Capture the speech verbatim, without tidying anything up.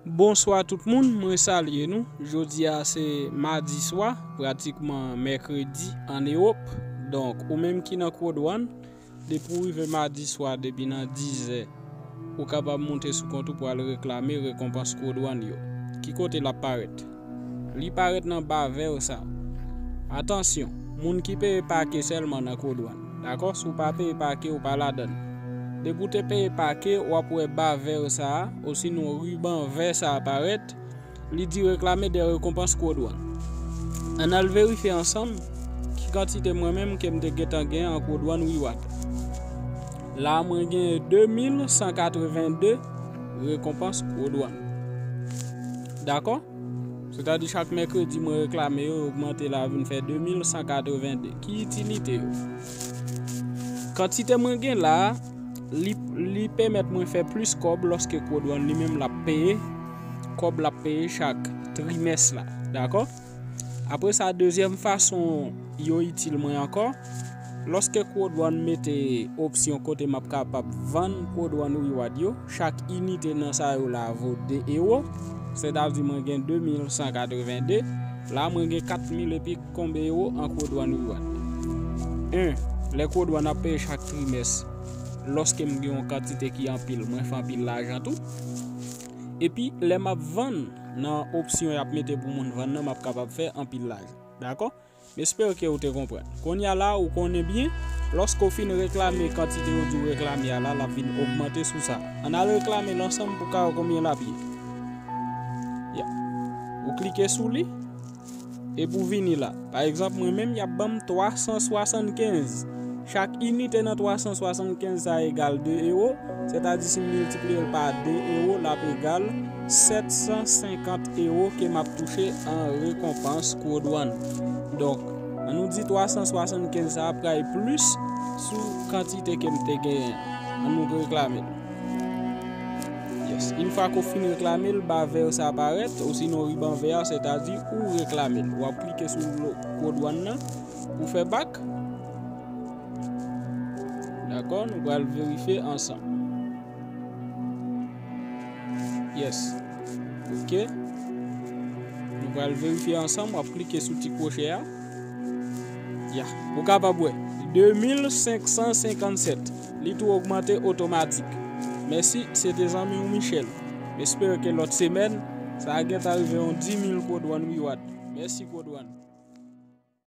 Bonswa tout moun, mwen salye nou. Jodi a se madi swa, pratikman mèkredi ann Ewòp. Donk, ou menm ki nan Code One, depi w rive madi swa, depi nan dizè, ou kapab moute sou kont ou pou al reklame rekonpans Code One yo. Ki kote l ap parèt? Li parèt nan ba vè sa. Atansyon, moun ki peye pake sèlman nan Code One. Dakò? Si w pa peye pake, ou pa ladann. Depi w te peye pake, w ap wè ba vè sa a, osinon riban vè sa a parèt, li di reklame de rekonpans Code One. Ann al verifye ansanm ki kantite mwen menm ke m te gentan gen an Code One Reward. La mwen gen de mil san katreven de rekonpans Code One. Dakò? Sètadi chak mèkredi mwen reklame yo, yo ogmante la vin fè de mil san katreven de. Ki itilite yo? Kantite mwen gen la a, li, li pèmèt mwen fè plis kòb lòske Code One li menm l ap peye, kòb l ap peye chak trimès la. Dakò? Apre sa, dezyèm fason yo itil mwen ankò, lòske Code One mete opsyon kote m ap kapab vann Code One Reward yo, chak inite nan sa yo la vo de ewo, sètadi mwen gen de mil san katreven de, la mwen gen kat mil epi konbe ewo an Code One Reward. En, lè Code One ap peye chak trimès, lòske m gen yon kantite ki anpil, mwen fè anpil lajan tou. Epi, lè m ap vann nan opsyon y ap mete pou moun vann nan, m ap kapab fè anpil lajan. Dakò? M espere ke ou te konprann. Kounye a la, ou konnen byen, lòske w fin reklame kantite yo di w reklame a la, l ap vin ogmante sou sa. Ann al reklame l ansanm pou ka wè konbyen l ap ye. Ya. Ou klike sou li, epi w vini la. Pa egzanp, mwen menm, y ap ban m twa san swasannkenz. Chak inite nan twa san swasannkenz sa egal de ewo, sètadi si m miltipliye l pa de ewo, l ap egal sèt san senkant ewo ke m ap touche an rekonpans Code One. Donk, ann nou di twa san swasannkenz sa a pral plis sou kantite ke m te genyen an. Ann nou reklame l. Yes. Yon fwa ke w fin reklame l, ba vè sa parèt, osinon riban vè a, sètadi ou reklame l. W ap klike sou lo-, Code One nan pou fè bak. Dakò, nou pral verifye ansanm. Yes. Ok. Nou pral verifye ansanm, w ap klike sou ti kwochè a. Ya, ou kapab wè, de mil senk san senkannsèt, li tou ogmante otomatik. Mèsi, se te zanmi w Michel. M espere ke lòt semèn, sa a gentan rive yon di mil Code One Reward. Mèsi Code One.